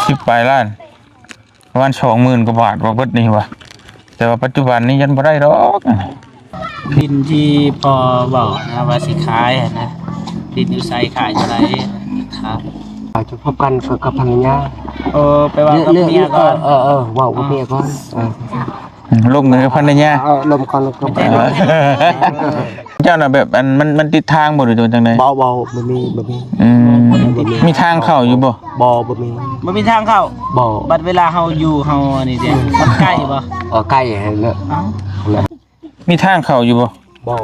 ສິບປາຍລ້ານ ປະມານສອງໝື່ນກວ່າບາດວ່າເບິດນີ້ວ່າ ແຕ່ວ່າປັດຈຸບັນນີ້ຍັງບໍ່ໄດ້ດອກ. ດິນທີ່ພໍ່ເວົ້ານະວ່າຊິຂາຍຫັ້ນນະ ດິນຢູ່ໃສ ຂາຍເທົ່າໃດ? ຄາບ ເຮົາຈະພົບກັນກັບພັນລະຍາ. ເອີ ໄປເວົ້າກັບເມຍກ່ອນ. ເອີ ເອີ ເວົ້າກັບເມຍກ່ອນ. ເອີ ອືມ ລົມກັນກັບພັນລະຍາ. ເອີ ລົມກ່ອນ ລົມກ່ອນ. ເຈົ້ານະ ແບບ ອັນ ມັນ ມັນຕິດທາງບໍ່ ຫຼືວ່າຈັ່ງໃດ? ບໍ່ ບໍ່ ບໍ່ມີ ບໍ່ມີ. ອືມ ບໍ່ມີ. ມີທາງເຂົ້າຢູ່ບໍ່? ບໍ່ ບໍ່ມີ ບໍ່ມີທາງເຂົ້າ. ບໍ່. ບັດເວລາເຮົາຢູ່ ເຮົາອັນນີ້ເດ້ ມັນໃກ້ບໍ່? ເອີ ໃກ້ແລ້ວ. ເອົ້າ ມີທາງເຂົ້າຢູ່ບໍ່? ບໍ່.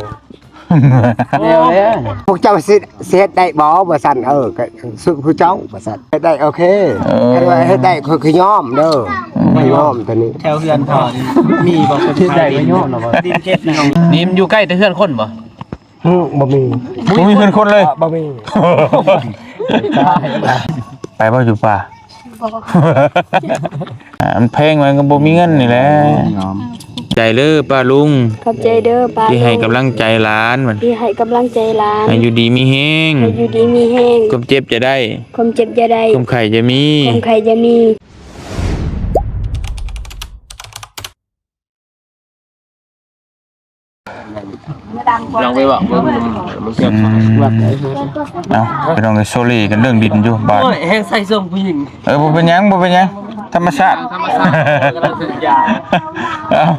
ແລ້ວແລ້ວ ພວກເຈົ້າຊິ ຊິເຮັດໄດ້ບໍ່ ວ່າຊັ້ນ. ເອີ ກໍສຸດຜູ້ເຈົ້າ ວ່າຊັ້ນ. ເຮັດໄດ້ ໂອເຄ. ເອີ ຄັນວ່າເຮັດໄດ້ ຂ້ອຍກໍຍອມເດີ. ອືມ ຂ້ອຍຍອມຕົວນີ້. ແຖວເຮືອນພໍ່ນີ້ມີບໍ່ ຄົນຂາຍດິນ? ເຮັດໄດ້ກໍຍອມແລ້ວບໍ່? ດິນເຂດໜຶ່ງນີ້ມັນຢູ່ໃກ້ແຕ່ເຮືອນຄົນບໍ່? ອືມ ບໍ່ມີ. ບໍ່ມີເຮືອນຄົນເລີຍ? ບໍ່ມີ. ໄປບໍ່ຢູ່ປ່າ? ບໍ່. ອ່າ ມັນແພງ ມັນກໍບໍ່ມີເງິນນີ້ແຫຼະ. ຍອມ. ໃຈເດີປ້າລຸງ. ຂອບໃຈເດີປ້າລຸງ ທີ່ໃຫ້ກຳລັງໃຈຫຼານ ທີ່ໃຫ້ກຳລັງໃຈຫຼານ ໃຫ້ຢູ່ດີມີແຮງ ໃຫ້ຢູ່ດີມີແຮງ ຄວາມເຈັບຢ່າໄດ້ ຄວາມເຈັບຢ່າໄດ້ ຄວາມໄຂ້ຢ່າມີ ຄວາມໄຂ້ຢ່າມີ. ລອງໄປເວົ້າເບິ່ງນຳມັນເກີດ. ອືມ ເອົ້າ ໄປລອງໄປໂຊເລກັນເລື່ອງດິນຢູ່ບາດ. ໂອ້ຍ ແຮງໃສ່ສົ່ງຜູ້ຍິງ. ເອີ ບໍ່ເປັນຫຍັງ ບໍ່ເປັນຫຍັງ ທຳມະຊາດ ທຳມະຊາດ. ເອົ້າ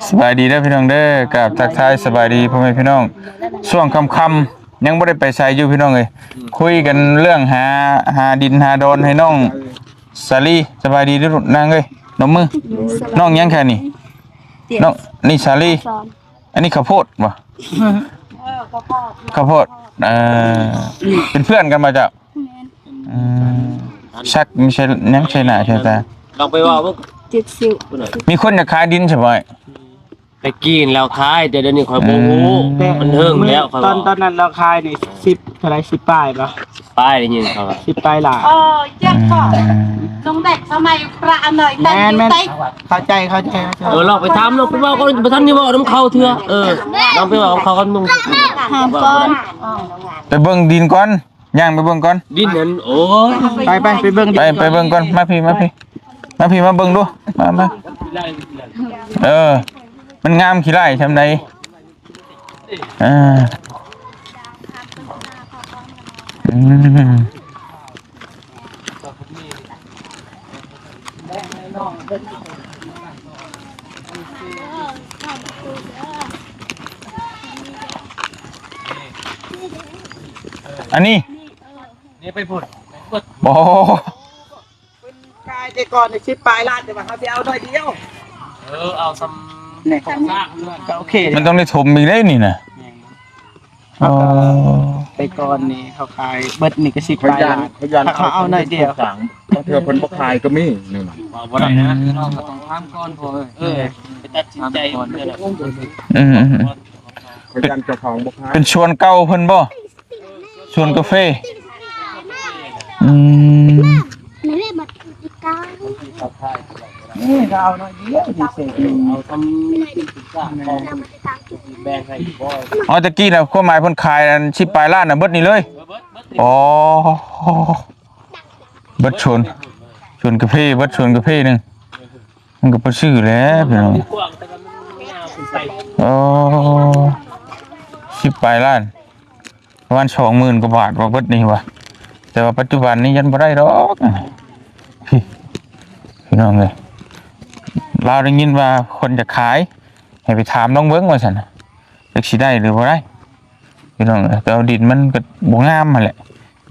ສະບາຍດີເດີພີ່ນ້ອງເດີ ກາບທັກທາຍສະບາຍດີພໍ່ແມ່ພີ່ນ້ອງ. ຊ່ວງຄ່ຳໆ ຍັງບໍ່ໄດ້ໄປໃສຢູ່ພີ່ນ້ອງເອີຍ ຄຸຍກັນເລື່ອງຫາ ຫາດິນຫາດອນໃຫ້ນ້ອງ ສາລີ. ສະບາຍດີເດີລູກນາງເອີຍ ນົບມື. ນ້ອງຫຍັງຄະນີ້? ນ້ອງນິສາລີ. ອັນນີ້ເຂົ້າໂພດບໍ່? ເອີ ເຂົ້າໂພດ ເຂົ້າໂພດ. ເອີ ເປັນເພື່ອນກັນບໍ່ເຈົ້າ? ແມ່ນ. ອືມ ສັກມີໃສ່ຫຍັງໃສ່ໜ້າໃສ່ຕາ? ລອງໄປເວົ້າເບິ່ງ. ເຈັດສິບ. ມີຄົນຢາກຂາຍດິນໃຊ່ບໍ່? ແຕ່ກີ້ແລ້ວຂາຍ ແຕ່ດຽວນີ້ຂ້ອຍບໍ່ຮູ້. ອືມ ມັນເຫິງແລ້ວຂ້ອຍ ຕອນ ເວົ້າ ຕອນນັ້ນລາວຂາຍນີ້ ສິບເທົ່າໃດ? ສິບປາຍບໍ່? ສິບປາຍ ໄດ້ຍິນເຂົາວ່າ ສິບປາຍລ້ານ. ເອີ ເຈັດກໍ ອືມ ນ້ອງເດັກສະໄໝພະອະໜ້ອຍ ແມ່ນໆ ເຂົ້າໃຈ ເຂົ້າໃຈ ເຂົ້າໃຈ. ເອີ ລອງໄປຖາມ ລອງໄປເວົ້າກ່ອນ ບໍ່ທັນໄດ້ເວົ້ານຳເຂົາເທື່ອ. ເອີ ລອງໄປເວົ້ານຳເຂົາກ່ອນ. ຖາມກ່ອນ ໄປເບິ່ງດິນກ່ອນ ຍ່າງໄປເບິ່ງກ່ອນ. ດິນນັ້ນ ໂອ້ຍ ໄປ ໄປ ໄປເບິ່ງ ໄປ ໄປເບິ່ງກ່ອນ. ມາພີ້ ມາພີ້ ມາພີ້ ມາເບິ່ງດູ ມາ ມາ. ເອີ ມັນງາມຂີ້ລ້າຍຊ່ຳໃດ. ເອີ ອືມ ອັນນີ້ ນີ້ໄປພຸ້ນ ບໍ່ ເພິ່ນຂາຍແຕ່ກ່ອນສິບປາຍລ້ານ ແຕ່ວ່າເຮົາຊິເອົາໜ້ອຍດຽວ. ເອີ ເອົາຊ່ຳ ນີ້ ໂຄງສ້າງເຮືອນກໍໂອເຄ. ມັນຕ້ອງໄດ້ຖົມອີກເດ້ນີ້ນະ. ແມ່ນ. ອໍ ແຕ່ກ່ອນນີ້ເຂົາຂາຍເບິດນີ້ກໍສິບປາຍລ້ານ ເຂົາເອົາໜ້ອຍດຽວ. ບາງເທື່ອເພິ່ນບໍ່ຂາຍກໍມີ. ເວົ້າບໍ່ໄດ້ນະ ອືມ ພີ່ນ້ອງກໍຕ້ອງຖາມກ່ອນ ພໍ່ເອີຍ. ເອີ ໄປຕັດສິນໃຈເພິ່ນ. ອືມ ເຂົາຢ້ານເຈົ້າຂອງບໍ່ຂາຍ. ເປັນສວນເກົ່າເພິ່ນບໍ່? ສວນກາເຟ. ອືມ ໂອ້ຍ ກໍເອົາໜ້ອຍດຽວນີ້ເສກໜຶ່ງ ເອົາແຕ່ກີ້ນະ ຄວາມໝາຍເພິ່ນຂາຍອັນສິບປາຍລ້ານນະ ເບິດນີ້ເລີຍ. ອໍ ເບິດສວນ ສວນກາເຟ ເບິດສວນກາເຟໜຶ່ງ. ມັນກໍບໍ່ຊື້ແຫຼະພີ່ນ້ອງ. ເອີ ສິບປາຍລ້ານ ປະມານສອງໝື່ນກວ່າບາດວ່າເບິດນີ້ວ່າ ແຕ່ວ່າປັດຈຸບັນນີ້ຍັງບໍ່ໄດ້ດອກ. ພີ່ ພີ່ນ້ອງເອີຍ ລາວໄດ້ຍິນວ່າຄົນຈະຂາຍ ໃຫ້ໄປຖາມລອງເບິ່ງວ່າຊັ້ນນະ ຈັກຊິໄດ້ຫຼືບໍ່ໄດ້. ພີ່ນ້ອງເອີຍ ແຕ່ວ່າດິນມັນກໍບໍ່ງາມຫັ້ນແຫຼະ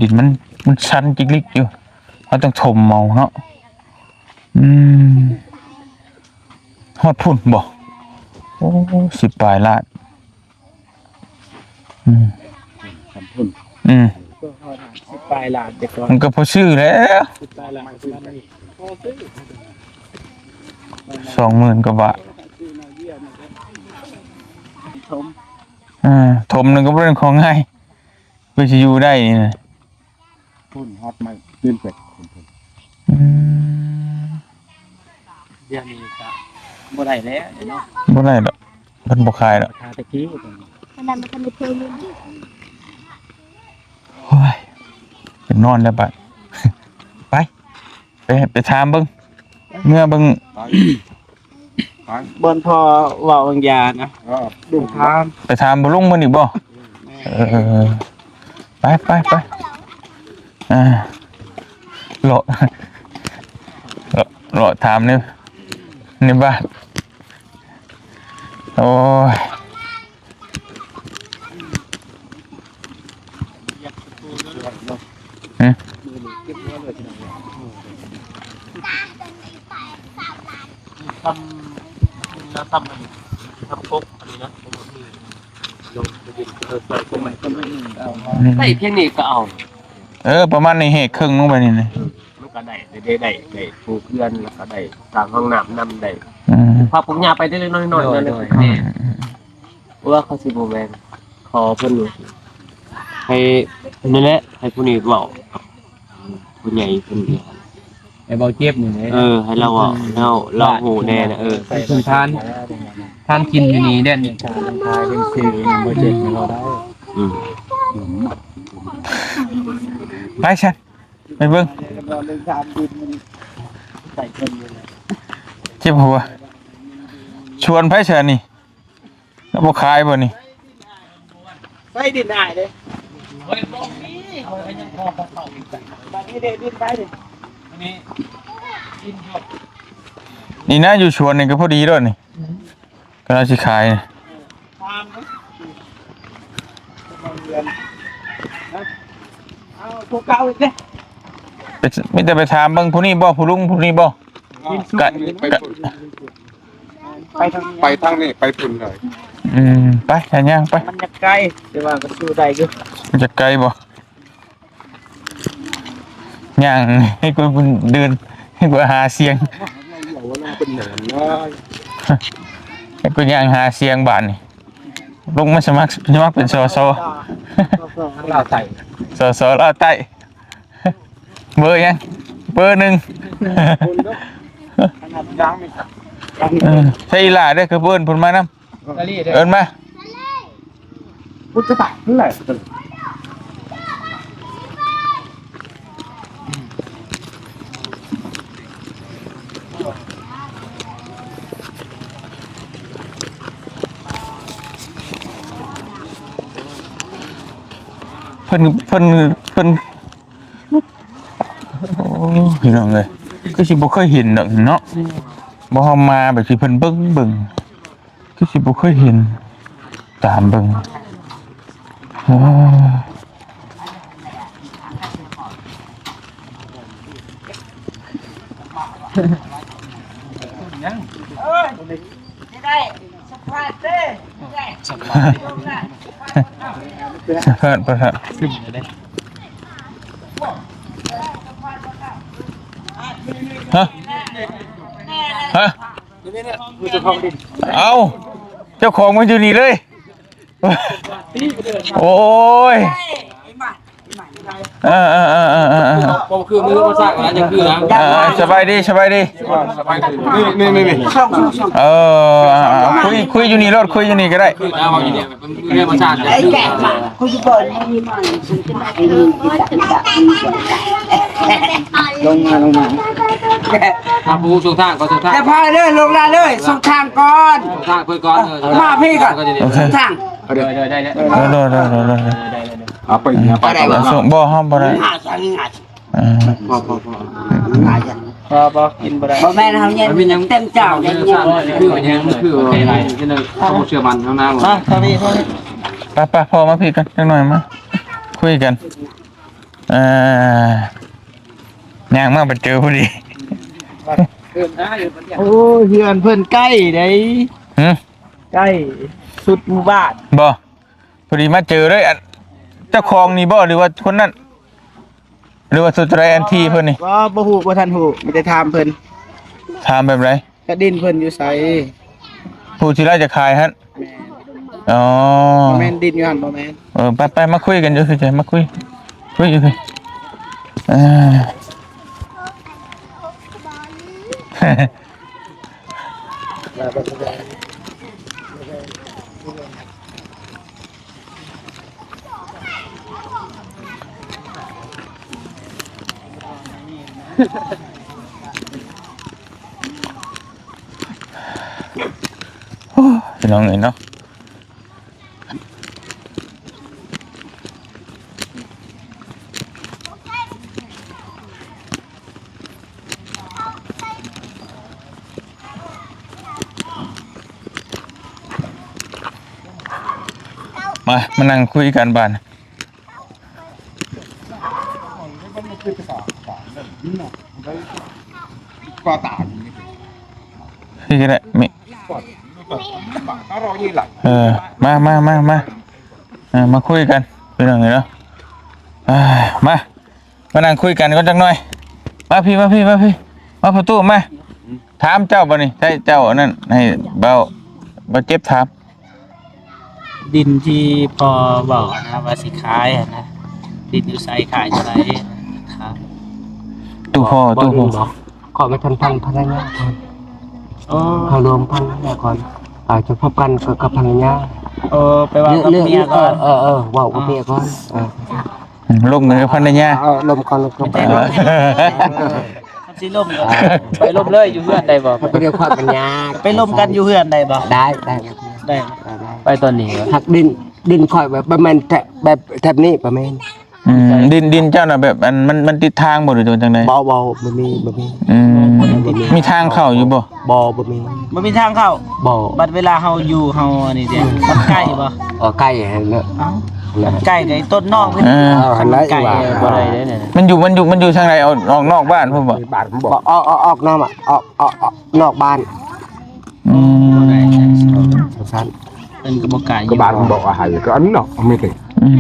ດິນມັນ ມັນຊັນຈິກລິກຢູ່ ເຮົາຕ້ອງຖົມເອົາເນາະ. ອືມ ຮອດພຸ້ນບໍ່? ໂອ້ ສິບປາຍລ້ານ. ອືມ ຄັນພຸ້ນ ອືມ ກໍຮອດຫ້າສິບປາຍລ້ານແຕ່ກ່ອນ ມັນກໍພໍຊື້ແຫຼະ. ສິບປາຍລ້ານ ສອງໝື່ນກວ່າບາດ. ຖົມ ເອີ ຖົມໜຶ່ງກໍບໍ່ແມ່ນຂອງງ່າຍ ເພື່ອຊິຢູ່ໄດ້ນີ້ນະ. ພຸ້ນຮອດໄມ້ ຂຶ້ນໄປພຸ້ນ. ອືມ ດຽວນີ້ກໍບໍ່ໄດ້ແລ້ວເນາະ. ບໍ່ໄດ້ດອກ ເພິ່ນບໍ່ຂາຍດອກ. ຂາຍແຕ່ກີ້ ອັນນັ້ນມັນທັນໄດ້ເພີ່ມເງິນ. ໂອ້ຍ ໄປນອນແລ້ວບາດ ໄປ. ໄປ ໄປຖາມເບິ່ງ ເມືອເບິ່ງ ບ່ອນພໍ່ເວົ້າວາງຢານະ ເອີ ໄປຖາມ ໄປຖາມບໍ່ລຸງເພິ່ນອີກບໍ່? ແມ່ນ ເອີ ໄປ ໄປ ໄປ ອ່າ ເລາະ ເລາະ ເລາະຖາມໃນ ໃນບ້ານ ໂອ້ຍ ຫຶ ທຳ ລາວທຳອັນນີ້ ທຳກົກອັນນີ້ນະ ລົງໄປດິນ ເອີ ໃສ່ກົກໃໝ່ ອືມ ໃສ່ພຽງນີ້ກໍເອົາ ເອີ ປະມານນີ້ ແຫກເຄິ່ງລົງໄປນີ້ນະ ມັນກໍໄດ້ ໄດ້ ໄດ້ ໄດ້ປູກເຮືອນ ແລ້ວກໍໄດ້ສ້າງຫ້ອງນ້ຳນຳ ໄດ້ ອືມ ຜັກປູກຫຍ້າໄປເລັກໆນ້ອຍໆ ໂດຍ ນັ້ນແຫຼະ ໂດຍ ແມ່ນ ອືມ ວ່າເຂົາຊິບໍ່ແບ່ງ ຂໍເພິ່ນຢູ່ ໃຫ້ ນີ້ແຫຼະ ໃຫ້ຜູ້ນີ້ເວົ້າ ຜູ້ໃຫຍ່ເພິ່ນ ໃຫ້ເວົ້າເຈັບນີ້ແຫຼະ ເອີ ໃຫ້ລາວເວົ້າ ອືມ ແລ້ວລາວຮູ້ແດ່ນະ ເອີ ເປັນຄົນທານ ທານກິນຢູ່ນີ້ແດ່ນ ຂາຍເປັນຊື່ບໍ່ເຈັບໃຫ້ເວົ້າໄດ້ ອືມ ໄປຊັ້ນ ໄປເບິ່ງ ເຈັບຫົວ ຊວນໃຜຊະນີ້ ແລ້ວບໍ່ຂາຍບໍ່ນີ້ ໃສ່ດິນອ້າຍເດ້ ບັດນີ້ເດ້ດິນໃຜເດ້ ນີ້ນະ ຢູ່ສວນນີ້ກໍພໍດີໂລດນີ້ ກຳລັງຊິຂາຍ ເອົາຜູ້ເກົ່າອີກເດ້ ໄປ ມີແຕ່ໄປຖາມເບິ່ງຜູ້ນີ້ບໍ່ ຜູ້ລຸງຜູ້ນີ້ບໍ່ ກະ ກະ ໄປທາງ ໄປທາງນີ້ ໄປພຸ້ນເລີຍ ອືມ ໄປ ຍ່າງໄປ ມັນຢາກໄກ ແຕ່ວ່າກໍສູ້ໄດ້ຢູ່ ມັນຈະໄກບໍ່? ຍ່າງໃຫ້ກວ່າເດີນ ໃຫ້ກວ່າຫາສຽງ ໃຫ້ກວ່າຍ່າງຫາສຽງບາດນີ້ ລົງມາສະໝັກ ສະໝັກເປັນ ສສ ລາວໃຕ້ ສສ ລາວໃຕ້ ເບີຫຍັງ? ເບີໜຶ່ງ ເອີ ໃສ່ອີ່ຫຼ້າເດີ ຄືເອີ້ນເພິ່ນມານຳ ເອີ້ນມາ ພຸດຈະຕາຍນັ້ນແຫຼະ ເພິ່ນ ເພິ່ນ ເພິ່ນ ໂອ້ ພີ່ນ້ອງເອີຍ ຄືຊິບໍ່ເຄີຍເຫັນດອກເນາະ ບໍ່ ເຮົາມາແບບທີ່ເພິ່ນເບິ່ງ ເບິ່ງ ຄືຊິບໍ່ເຄີຍເຫັນ ຕາມເບິ່ງ ໂອ້ ສະພາດປະທານ ຮະ ຮະ ເອົ້າ ເຈົ້າຂອງມັນຢູ່ນີ້ເລີຍ ໂອ້ຍ ເອີ ເອີ ບໍ່ຄືມືມາສ້າງນະ ຢ່າຄືນະ ເອີ ສະບາຍດີ ສະບາຍດີ ນີ້ ນີ້ ນີ້ ນີ້ ເອີ ຄຸຍ ຄຸຍຢູ່ນີ້ໂລດ ຄຸຍຢູ່ນີ້ກໍໄດ້ ຄືນະ ເວົ້າຢູ່ນີ້ ລົງມາ ລົງມາ ອ່ະ ຜູ້ສົ່ງທາງ ຂໍສົ່ງທາງ ຢ່າພາເດີ ລົງມາເລີຍ ສົ່ງທາງກ່ອນ ສົ່ງທາງເພິ່ນກ່ອນ ເອີ ມາພີ້ກ່ອນ ສົ່ງທາງ ເດີ ເດີ ເດີ ເດີ ເອົາໄປ ເອົາໄປ ບໍ່ ເຮົາບໍ່ໄດ້ ເອີ ບໍ່ ບໍ່ ບໍ່ ບໍ່ ບໍ່ ກິນບໍ່ໄດ້ ບໍ່ແມ່ນເຮົາເຢັນ ມັນມີຫຍັງ ເຕັມຈານ ມັນມີຫຍັງ ຄືຫຍັງ ຄືເຮົາບໍ່ເຊື່ອໝັ້ນເຮົານາ ມາ ທາງນີ້ ທາງນີ້ ໄປ ໄປ ພໍ່ມາພີ້ກັນຈັກໜ້ອຍ ມາຄຸຍກັນ ເອີ ຍ່າງມາໄປເຈີພໍດີ ໂອ້ຍ ເຮືອນເພິ່ນໃກ້ເດ້ ຫື ໃກ້ສຸດໝູ່ບ້ານ ບໍ່ ພໍດີມາເຈີເລີຍ ອັນ ເຈົ້າຂອງນີ້ບໍ່ ຫຼືວ່າຄົນນັ້ນ ຫຼືວ່າສຸດໃດ ອັນທີ່ເພິ່ນນີ້ ບໍ່ ບໍ່ຮູ້ ບໍ່ທັນຮູ້ ມີແຕ່ຖາມເພິ່ນ ຖາມແບບໃດ? ກະດິນເພິ່ນຢູ່ໃສ? ຜູ້ທີ່ລາວຈະຂາຍຫັ້ນ? ແມ່ນ ອໍ ບໍ່ແມ່ນດິນຢູ່ຫັ້ນ ບໍ່ແມ່ນ ເອີ ໄປໆ ມາຄຸຍກັນຢູ່ ຄືຈະມາຄຸຍ ຄຸຍຢູ່ ເອີ. ເ ພີ່ນ້ອງເອີຍເນາະ. ມາ ມານັ່ງຄຸຍກັນບາດນີ້. ນີ້ກໍໄດ້ ມີ ເອີ ມາ ມາ ມາ ມາ ເອີ ມາຄຸຍກັນ ພີ່ນ້ອງເອີຍເນາະ. ອ່າ ມາ ມານັ່ງຄຸຍກັນກ່ອນຈັກໜ່ອຍ. ມາພີ້ ມາພີ້ ມາພີ້ ມາພໍ່ຕູ້ ມາ. ຖາມເຈົ້າບັດນີ້ ໃຫ້ເຈົ້າອັນນັ້ນ ໃຫ້ເບົາ ເບົາເຈັບຖາມ. ດິນທີ່ພໍ່ເວົ້າຫັ້ນນະ ວ່າຊິຂາຍຫັ້ນນະ ດິນຢູ່ໃສ ຂາຍເທົ່າໃດ? ຕູ້ພໍ່ ຕູ້ພໍ່ ຂໍມາທຳພັນພັນລະຍາກ່ອນ. ອໍ ເຂົ້າລວມພັນລະຍາກ່ອນ ອາດຈະພົບກັນກັບພັນລະຍາ. ອໍ ແປວ່າກັບເມຍກ່ອນ. ເອີ ເອີ ເວົ້າກັບເມຍກ່ອນ. ອໍ ເອີ ອືມ ລົມກັນກັບພັນລະຍາ. ເອີ ລົມກ່ອນ ລົມກ່ອນ. ເອີ ຄັນຊິລົມກໍໄປລົມເລີຍ ຢູ່ເຮືອນໄດ້ບໍ່? ໄປ ໄປລົມກັນຢູ່ເຮືອນໄດ້ບໍ່? ໄດ້ ໄດ້ ໄດ້ ໄດ້ ໄປຕອນນີ້ຫວາ? ຫາກດິນ ດິນຂ້ອຍແບບ ບໍ່ແມ່ນແຖບ ແບບແຖບນີ້ ບໍ່ແມ່ນ. ອືມ ດິນ ດິນເຈົ້ານະ ແບບອັນ ມັນ ມັນຕິດທາງບໍ່ ຫຼືວ່າຈັ່ງໃດ? ບໍ່ ບໍ່ ບໍ່ມີ ບໍ່ມີ. ອືມ ບໍ່ມີ ມີທາງເຂົ້າຢູ່ບໍ່? ບໍ່ ບໍ່ມີ ບໍ່ມີທາງເຂົ້າ. ບໍ່ ບັດເວລາເຮົາຢູ່ ເຮົາອັນນີ້ເດ້ ມັນໃກ້ບໍ່? ເອີ ໃກ້ຫັ້ນແຫຼະ. ເອົ້າ ມັນໃກ້ໄດ້ຕົ້ນນ້ອງເພິ່ນ. ເອີ ມັນໃກ້ ບໍ່ໄດ້ເດ້. ມັນຢູ່ ມັນຢູ່ ມັນຢູ່ທາງໃດ? ອອກ ອອກນອກບ້ານພຸ້ນບໍ່? ບ້ານບໍ່ ອອກ ອອກ ອອກນອກ ອອກ ອອກ ອອກນອກບ້ານ. ອືມ ຈັ່ງຊັ້ນ ເພິ່ນກໍບໍ່ກ້າຢູ່. ກໍບ້ານມັນບໍ່ໃຫ້ ກໍອັນເນາະ ມີແຕ່ ອືມ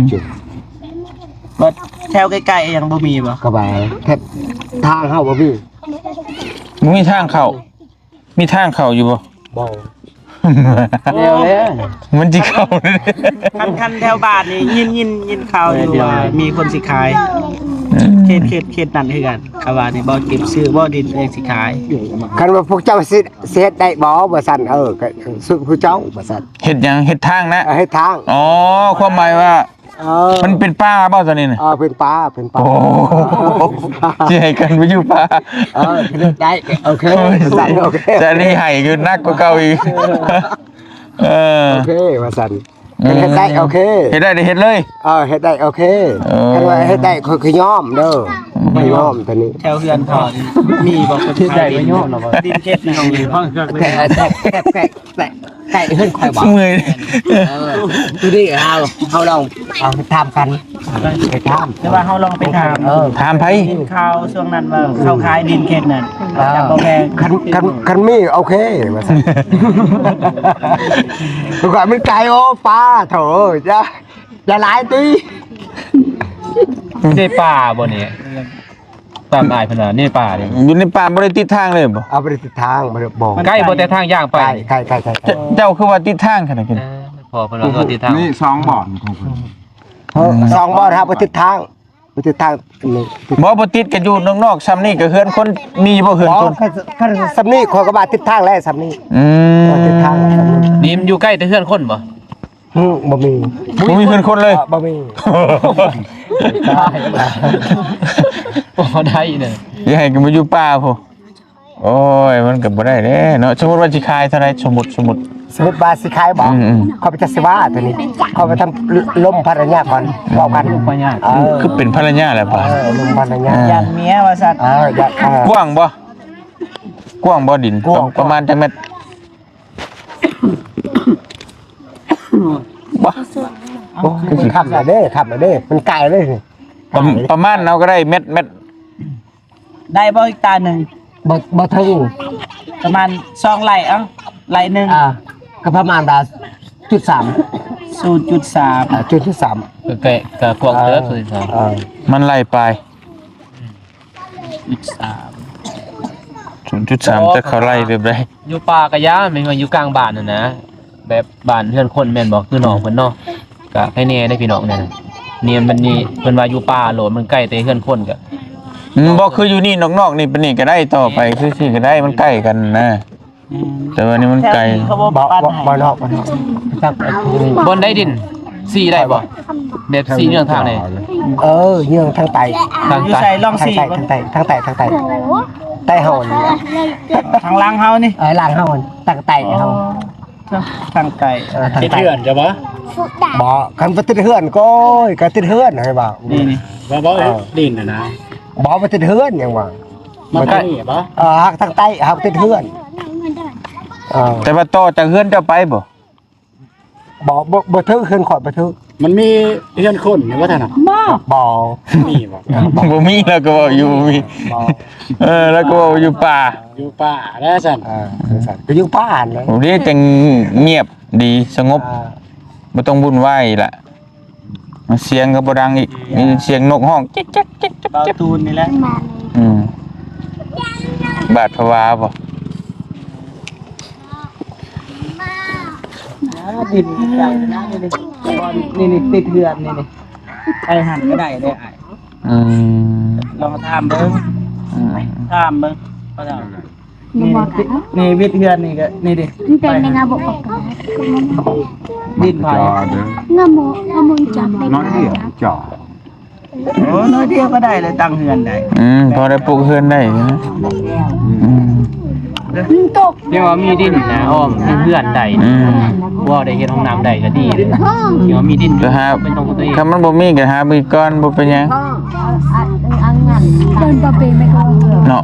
ບັດແຖວໃກ້ໆຍັງບໍ່ມີບໍ່? ກໍວ່າແຖບທາງເຮົາບໍ່ມີ ບໍ່ມີທາງເຂົ້າ. ມີທາງເຂົ້າຢູ່ບໍ່? ບໍ່ ແລ້ວແຫຼະ ມັນຊິເຂົ້າ. ຄັນ ຄັນແຖວບ້ານນີ້ ຍິນ ຍິນ ຍິນຂ່າວຢູ່ວ່າມີຄົນຊິຂາຍ ເຂດ ເຂດ ເຂດນັ້ນຄືກັນ. ເຂົາວ່ານີ້ບໍ່ເກັບຊື້ບໍ່ ດິນເອງຊິຂາຍ. ຄັນວ່າພວກເຈົ້າຊິ ຊິເຮັດໄດ້ບໍ່ ວ່າຊັ້ນ. ເອີ ກໍສຸຜູ້ເຈົ້າ ວ່າຊັ້ນ. ເຮັດຫຍັງ? ເຮັດທາງນະ? ເຮັດທາງ. ອໍ ຄວາມໝາຍວ່າ ເອີ ມັນເປັນປ່າບໍ່ຕອນນີ້ນະ? ເອີ ເປັນປ່າ ເປັນປ່າ. ໂອ້ ຊິໃຫ້ກັນໄປຢູ່ປ່າ. ເອີ ເຮັດໄດ້ ໂອເຄ ໂອ້ຍ ວ່າຊັ້ນ. ໂອເຄ ຈະໄດ້ໃຫ້ຄືໜັກກວ່າເກົ່າອີກ. ເອີ ໂອເຄ ວ່າຊັ້ນ. ເອີ ເຮັດໄດ້ ໂອເຄ ເຮັດໄດ້ ໄດ້ເຮັດເລີຍ. ເອີ ເຮັດໄດ້ ໂອເຄ. ເອີ ຄັນວ່າເຮັດໄດ້ ຂ້ອຍກໍຍອມເດີ ຂ້ອຍຍອມຕອນນີ້. ແຖວເຮືອນພໍ່ນີ້ມີບໍ່ຄົນເຮັດໄດ້? ໄປຍອມແລ້ວບໍ່? ດິນເຂດໜຶ່ງ ແຕ່ ແຕ່ ແຕ່ ແຕ່ເຮືອນຂ້ອຍບໍ່? ເມື່ອຍ. ເອີ ໂຕນີ້ເຮົາ ເຮົາລອງ ເຮົາຖາມກັນ ໄປຖາມ. ແຕ່ວ່າເຮົາລອງໄປຖາມ. ເອີ ຖາມໃຜ? ຂ່າວຊ່ວງນັ້ນວ່າເຂົາຂາຍດິນເຂດນັ້ນ ເອີ ຈະບໍ່ແພງ. ຄັນ ຄັນ ຄັນມີ ໂອເຄ ວ່າຊັ້ນ. ຂ້ອຍວ່າມັນໄກ ໂອ້ ປ່າ ໂຖ ຢ່າ ຢ່າຫຼາຍຕິ. ໃນປ່າບໍ່ນີ້? ຕາມອ້າຍເພິ່ນວ່າໃນປ່ານີ້ ຢູ່ໃນປ່າບໍ່ໄດ້ຕິດທາງເລີຍບໍ່? ເອົາ ບໍ່ໄດ້ຕິດທາງ ບໍ່ໄດ້ ບໍ່. ມັນໄກບໍ່ແຕ່ທາງຍ່າງໄປ? ໄກ ໄກ ໄກ ໄກ. ເຈົ້າ ເຈົ້າຄືວ່າຕິດທາງຂະໜາດນັ້ນ? ເອີ ພໍ່ເພິ່ນວ່າຕິດທາງ. ນີ້ສອງບ່ອນຂອງເພິ່ນ. ເອີ ອືມ ສອງບ່ອນຫາບໍ່ຕິດທາງ ບໍ່ຕິດທາງນີ້. ບໍ່ ບໍ່ຕິດກໍຢູ່ນອກໆ ຊ່ຳນີ້ກໍເຮືອນຄົນ ມີບໍ່ເຮືອນຄົນ? ບໍ່ ຄັນ ຄັນຊ່ຳນີ້ຂ້ອຍກໍວ່າຕິດທາງແລ້ວ ຊ່ຳນີ້. ອືມ ເອີ ຕິດທາງ ນີ້ມັນຢູ່ໃກ້ແຕ່ເຮືອນຄົນບໍ່? ຫື ບໍ່ມີ ບໍ່ມີເຮືອນຄົນເລີຍ. ເອີ ບໍ່ມີ. ບໍ່ໄດ້ເດີ ຢ່າໃຫ້ກັນມາຢູ່ປ່າພຸ້ນ. ໂອ້ຍ ມັນກໍບໍ່ໄດ້ເດ້ເນາະ. ສົມມຸດວ່າຊິຂາຍເທົ່າໃດ? ສົມມຸດ ສົມມຸດ ສົມມຸດວ່າຊິຂາຍບໍ່? ອືມໆ ຂ້ອຍໄປຈັກຊິວ່າຕົວນີ້ ຂ້ອຍໄປທຳລົມພັນລະຍາກ່ອນ ເວົ້າກັນ. ເອີ ຄືເປັນພັນລະຍາແລ້ວບໍ່? ເອີ ລົມພັນລະຍາ. ເອີ ຢ້ານເມຍວ່າຊັ້ນ. ເອີ ຢ້ານ ເອີ ກວ້າງບໍ່? ກວ້າງບໍ່ດິນ? ກວ້າງ ປະ ປະມານຈັກແມັດ? ບໍ່ ໂອ້ຍ ຄ່ຳແລ້ວເດ້ ຄ່ຳແລ້ວເດ້ ມັນໄກເລີຍນີ້. ປະ ປະມານເອົາກໍໄດ້ ແມັດ ແມັດ ໄດ້ບໍ່ເຮັກຕາໜຶ່ງ? ບໍ່ ບໍ່ເຖິງ ປະມານສອງໄຮ່. ເອົ້າ ໄຮ່ໜຶ່ງ ອ່າ ກໍປະມານວ່າຈຸດສາມ ສູນຈຸດສາມ ອ່າ ຈຸດສາມ ກໍ ກໍ ກໍກວ້າງເຕີບ. ເອີ ສູນຈຸດສາມ ມັນໄລ່ໄປ ຈຸດສາມ ສູນຈຸດສາມ. ແຕ່ເຂົາໄລ່ແບບໃດ? ຢູ່ປ່າກະຢ່າ ແມ່ນວ່າຢູ່ກາງບ້ານຫັ້ນນະ ແບບບ້ານເຮືອນຄົນແມ່ນບໍ່? ຄືນ້ອງເພິ່ນເນາະ ກະໃຄແນ່ເດ້ພີ່ນ້ອງ. ແນວນີ້ມັນນີ້ ເພິ່ນວ່າຢູ່ປ່າໂລດ ມັນໃກ້ແຕ່ເຮືອນຄົນ. ກະ ອືມ ບໍ່ຄືຢູ່ນີ້ ນອກໆນີ້ ປານນີ້ກໍໄດ້ ຕໍ່ໄປຄືຊິກໍໄດ້ ມັນໃກ້ກັນນະ. ອືມ ແຕ່ວ່ານີ້ມັນໄກ ແຖວນີ້ເຂົາບໍ່ ບໍ່ ປານໃຫ້ ບໍ່ນອກ ບໍ່ນອກ ຈັກ ບ່ອນໃດດິນ ສີ່ໄດ້ບໍ່? ແບບສີ່ເຍືອງທາງໃດ? ເອີ ເຍືອງທາງໃຕ້ ທາງໃຕ້ ຢູ່ໃສ? ລອງສີ່ ທາງໃຕ້ ທາງໃຕ້ ທາງໃຕ້ ໃຕ້ເຮົານີ້ ທາງຫຼັງເຮົານີ້. ເອີ ຫຼັງເຮົາ ທາງໃຕ້ເຮົາ. ອໍ ທາງໃຕ້ ເອີ ທາງໃຕ້ ຕິດເຮືອນເຈົ້າບໍ່? ບໍ່ ຄັນບໍ່ຕິດເຮືອນກໍ ໂອ້ຍ ກໍຕິດເຮືອນໃຫ້ວ່າ ນີ້ໆ ບໍ່ ບໍ່ ເອີ ດິນນະນະ ບໍ່ ບໍ່ຕິດເຮືອນຫຍັງວ່າ ມາ ມັນ ທາງນີ້ບໍ່? ເອີ ຫາກທາງໃຕ້ຫາກຕິດເຮືອນ ເອີ ແຕ່ວ່າຕໍ່ຈາກເຮືອນເຈົ້າໄປບໍ່? ບໍ່ ບໍ່ ບໍ່ຖືກ ເຮືອນຂ້ອຍບໍ່ຖືກ ມັນມີເຮືອນຄົນຢູ່ບໍ່ທ່ານນະ? ບໍ່ ບໍ່ ມີບໍ່? ບໍ່ມີ ລາວກໍເວົ້າຢູ່ບໍ່ມີ ບໍ່ ເອີ ລາວກໍເວົ້າຢູ່ປ່າ ຢູ່ປ່າແລ້ວຊັ້ນ ເອີ ຊັ້ນກໍຢູ່ປ່າຫັ້ນແຫຼະ ໂອ້ ເດ້ຈັ່ງງຽບດີສະຫງົບ ອ່າ ບໍ່ຕ້ອງວຸ່ນວາຍລະ ສຽງກໍບໍ່ດັງອີກ ມີສຽງນົກຮ້ອງຈິກຈັກຈິກຈັກ ເບົາຕູນນີ້ແຫຼະ ອືມ ບາດພະວາບໍ່? ດິນເຈົ້ານະ ນີ້ໆ ຕິດເຮືອນນີ້ໆ ໄປຫັ້ນກໍໄດ້ເດ້ອ້າຍ ອືມ ລອງຖາມເບິ່ງ ອືມ ຖາມເບິ່ງ ນີ້ ນີ້ວິດເຮືອນນີ້ກໍ ນີ້ເດ້ ມັນເປັນແມ່ນະບໍ່ ດິນໃຜ ງາມງາມຈັກ ນ້ອຍດຽວ ຈ້າ ໂອ້ ໜ້ອຍດຽວກໍໄດ້ແລ້ວ ຕັ້ງເຮືອນໄດ້ ອືມ ພໍໄດ້ປຸກເຮືອນໄດ້ ອືມ ມັນຕົກ ຍັງວ່າມີດິນນະ ອ້ອມເຮືອນໄດ້ ອືມ ບໍ່ໄດ້ເຮັດຫ້ອງນ້ຳໄດ້ກໍດີເລີຍ ຍັງວ່າມີດິນ ກໍຫາ ເປັນຂອງຕົວເອງ ຄັນມັນບໍ່ມີກໍຫາເບິ່ງກ່ອນ ບໍ່ເປັນຫຍັງ ເນາະ